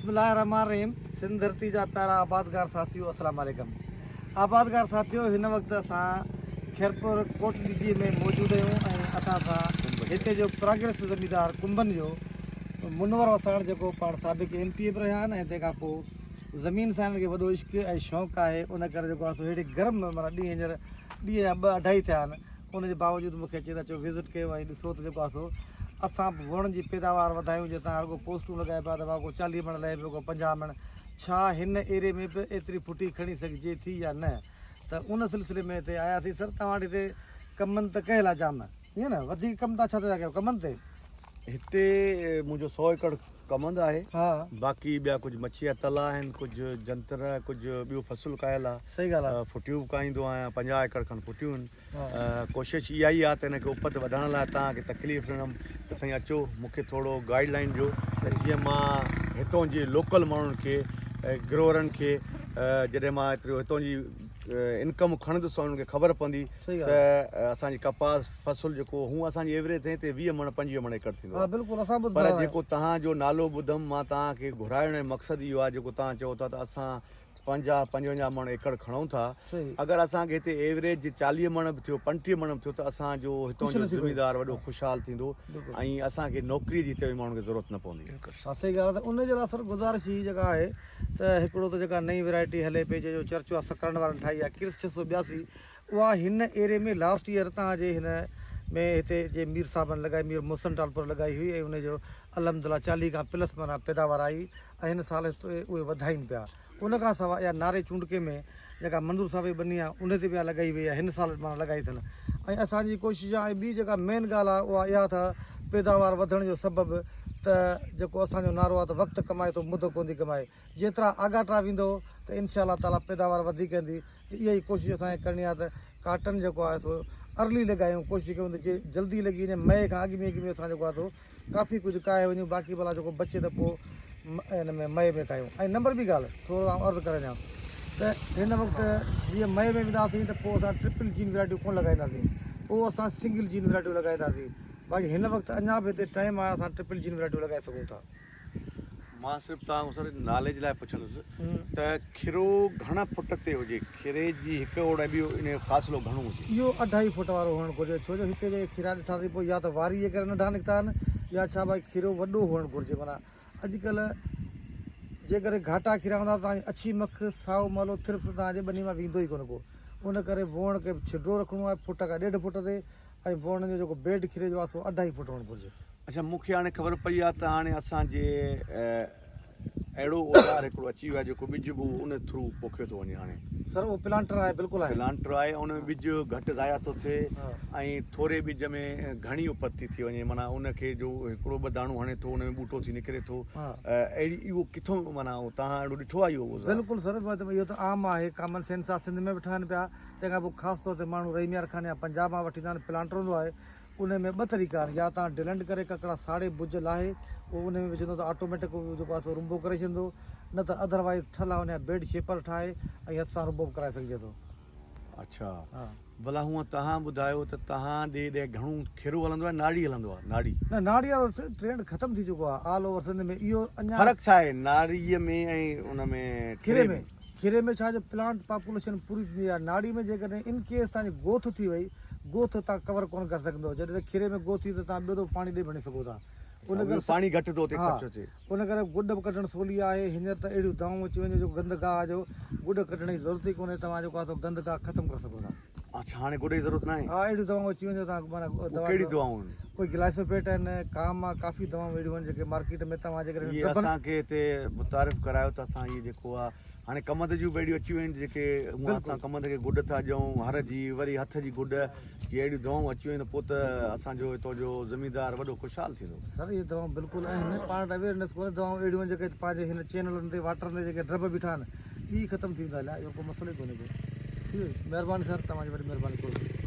بسم الله الرحمٰن الرحيم سنڌ ڌرتي جا پيارا آبادگار ساٿيو السلام عليڪم آبادگار ساٿيو هن وقت اسان خيرپور ڪوٽ ڏجي ۾ موجود آهيون ۽ اسان سان هتي جو پراگريس زميندار ڪنبن جو منور وساڻ جيڪو پاڻ سابق ايم پي اي به رهيا آهن ۽ تنهن کان پوء زمين سان هنن کي وڏو عشق ۽ شوق آهي ان ڪري جيڪو آهي سو ههڙي گرم معنيٰ ڏينهن هينئر ڏينهن جا ٻه اڍائي ٿيا آهن ان جي باوجود مون کي چئي ته اچو وزٽ ڪيو ۽ ڏسو ته جيڪو آهي سو اسان به وڻ جي پيداوار وڌايون جي تان رڳو پوسٽون لڳائي پيا ته ڀاء ڪو 40 مڻ لهي پيو ڪو 50 مڻ ڇا هن ايري ۾ به ايتري ڦٽي کڻي سگهجي ٿي يا نه ته ان سلسلي ۾ هتي آياسين سر توهان وٽ هتي ڪمن ته ڪيل آهي جام ائين نه وڌيڪ ڪم تان ڇا تي ٿا ڪيو ڪمن تي؟ هتي منهنجو سو ايڪڙ ڪمند آهي باقي ٻيا ڪجهه مڇي جا تلا آهن ڪجهه جنتر ڪجهه ٻيو فصل ڪايل آهي صحيح ڳالهه آهي ڦٽيون به ڪاهيندو آهيان 50 ايڪڙ کن ڦٽيون آهن ڪوشش اها ئي آهي ته هن کي اپت وڌائڻ لاء توهان کي تڪليف ڏنم ته سائين اچو مون کي ٿورو گائيڊ لائين ڏيو ته جيئن مان هتون جي لوڪل ماڻهن کي گروئرن کي جڏهن مان ايترو هتون جي انڪم کڻندس انهن کي خبر پوندي ته اسان جي ڪپاس فصل جيڪو هون اسان جي ايوريج ٿئي تي 20 مڻ 25 مڻ ايڪڙ ٿيندو آهي پر جيڪو توهان جو نالو ٻڌم مان توهان کي گهرائڻ جو مقصد اهو آهي جيڪو توهان چئو ٿا ته اسان 50 55 مڻ ايڪڙ کڻون ٿا اگر اسان کي هتي ايوريج 40 مڻ به ٿيو 35 مڻ به ٿيو ته اسان جو هتان جو زميندار وڏو خوشحال ٿيندو ۽ اسان کي نوڪري جي هتي ماڻهن کي ضرورت نه پوندي. ها صحيح ڳالهه آهي ته ان جي لاء سر گذارش هي جيڪا آهي ته هڪڙو ته جيڪا نئين ورائٽي هلي پئي جنهن جو چرچو آهي سڪرنڊ وارن ٺاهي آهي ڪرس 682 اها هن ايري ۾ لاسٽ ايئر تان جي هن ۾ هتي جي مير صاحبن لڳائي مير محسن ٽالپر لڳائي هئي ۽ ان جو الحمدلله 40 کان پلس معنيٰ پيداوار آئي ۽ هن سال اهي وڌائين پيا ان کان سواء اها ناري چونڊڪي ۾ جيڪا منظور صاحب جي ٻني آهي ان تي به اها لڳائي وئي آهي هن سال معنيٰ لڳائي اٿن ۽ اسان جي ڪوشش آهي ۽ ٻي جيڪا مين ڳالهه آهي اها اها ته پيداوار وڌڻ جو سبب ته جيڪو اسان جو نعرو آهي ته وقت ڪمائي ٿو مد ڪونه ٿي ڪمائي جيترا آڳاٽا ويندو ته انشاء الله تعاليٰ پيداوار وڌيڪ ايندي ته اها ئي ڪوشش اسان کي ڪرڻي آهي ته ڪاٽن جيڪو آهي سو ارلي لڳايون ڪوشش ڪيون ته جي جلدي لڳي وڃي مئي کان اڳ ۾ اڳ ۾ اسان جيڪو آهي سو ڪافي ڪجهه ڪاهي وڃون باقي ڀلا جيڪو بچي ته پوء ان ۾ مئي ۾ ڪاهيون ۽ نمبر ٻي ڳالهه ٿورو آئون عرض ڪري وڃان ته هن وقت جيئن مئي ۾ وينداسين ته پوء اسان ٽرپل جين ورائٽيون ڪونه لڳائينداسين پوء اسان سنگل جين ورائٽيون لڳائينداسين باقي هن وقت اڃا به هتي ٽائيم آهي اسان ٽرپل جين ورائٽيون لڳائي سگهون ٿا. مان صرف توهان کان سر ناليج لاء پڇندس ته کرو گهڻا فٽ تي هجي کري جي هڪ اوڙ ۽ ٻيو ان جو فاصلو گهڻو هجي. اهو اڍائي فوٽ وارو هئڻ گهرجي ڇو جو هتي جيڪي کرا ڏٺاسين پوء يا ته واري جي ڪري ننڍا نڪتا آهن يا ڇا ڀائي کرو وڏو هئڻ گهرجي معنيٰ اڄڪلهه جيڪڏهن گهاٽا کرا هوندا ته توهان جي اڇي مک سائو مالو ٿرپس توهان جي ٻني مان ويندو ئي ڪونه ڪو ان ڪري ووئڻ کي ڇڊو رکڻو آهي فوٽ کان ڏيڍ فوٽ تي ۽ ووئڻ جو جيڪو بيڊ کري جو آهي سو اڍائي فوٽ هئڻ گهرجي. اڇا مون کي هاڻي خبر پئي آهي ته هاڻي اسان جي اهڙو اوزار هڪڙو اچي ويو آهي جيڪو ٻج به ان ٿرو پوکيو ٿو وڃي هاڻي. سر اهو پلانٽر آهي بلڪل آهي. پلانٽر آهي ان ۾ ٻج گهٽ ضايع ٿو ٿئي ۽ ٿوري ٻج ۾ گهڻي اپت ٿي ٿي وڃي معنيٰ ان کي جو هڪڙو ٻه داڻو هڻي ٿو ان ۾ ٻوٽو ٿي نڪري ٿو اهڙي اهو ڪٿو معنيٰ توهان اهڙو ڏٺو آهي اهو اوزار. بلڪل سر اهو ته عام آهي ڪامن سينس آهي سنڌ ۾ به ٺهن پيا تنهن کان پوء خاص طور تي ماڻهو رحيم يار خان يا پنجاب مان وٺي ايندا آهن پلانٽر هوندو آهي انهي ۾ ٻه طريقا آهن يا توهان ڊلنڊ ڪري ڪڪڙا ساڙي بج لاهي پوء انهي ۾ وجهندو ته آٽوميٽڪ اهو جيڪو آهي سو رنبو ڪري ڇڏندو نه ته اڌر وائيز ٺلها انهي جا بيڊ شيپر ٺاهي ۽ هٿ سان رنبو به ڪرائي سگهجي ٿو. اڇا ڀلا هونء توهان ٻڌايو ته توهان ڏي ڏي گهڻو کيرو هلندو آهي ناڙي هلندو آهي ناڙي. نه ناڙي وارو ٽرينڊ ختم ٿي چڪو آهي آل اوور سنڌ ۾ اهو اڃا. فرق ڇا آهي ناڙي ۾ ۽ ان ۾ کيري ۾؟ کيري ۾ ڇا جو پلانٽ پاپوليشن پوري ٿيندي آهي ناڙي ۾ جيڪڏهن ان ڪيس توهان جي گوٿ ٿي وئي گوٿ تان ڪور ڪونه ڪري سگهندو جڏهن ته کيري ۾ گوٿ ٿي ته تان ٻيو دفعو پاڻي ڏئي ڀڻي سگهو ٿا ان ڪري پاڻي گهٽ ٿو اتي خرچ اچي. ان ڪري گڏ به ڪڍڻ سولي آهي هينئر ته اهڙيون دوائون اچي ويون جو گند گاهه جو گڏ ڪڍڻ جي ضرورت ئي ڪونهي توهان جيڪو آهي سو گند گاهه ختم ڪري سگهو ٿا. اڇا هاڻي گڏ جي ضرورت ناهي. ها اهڙيون دوائون اچي ويون جو توهان معنيٰ دوا ڪهڙيون دوائون آهن؟ ڪوئي گلائسوپيٽ آهن ڪام آهي ڪافي دوائون اهڙيون آهن جيڪي مارڪيٽ ۾ توهان جيڪڏهن اهي اسان کي هتي متعارف ڪرايو ته اسان اهي جيڪو آهي هاڻي ڪمند جون به اهڙيون اچي ويون آهن جيڪي هونء اسان ڪمند کي گڏ ٿا ڏيون هر جي وري هٿ جي گڏ جي اهڙيون دوائون اچي ويون ته پوء ته اسان جو هتان جو زميندار وڏو خوشحال ٿيندو. سر اهي دوائون بلڪل آهن پاڻ وٽ اويرنيس ڪونهي دوائون اهڙيون آهن جيڪي پنهنجي هن چينلن تي واٽرن تي جيڪي ڊرب بيٺا آهن اهي ختم ٿي ويندا هليا اهو ڪو مسئلو ئي ڪونهي ڪو ٿي وئي مهرباني سر توهان جي وڏي مهرباني ڪو.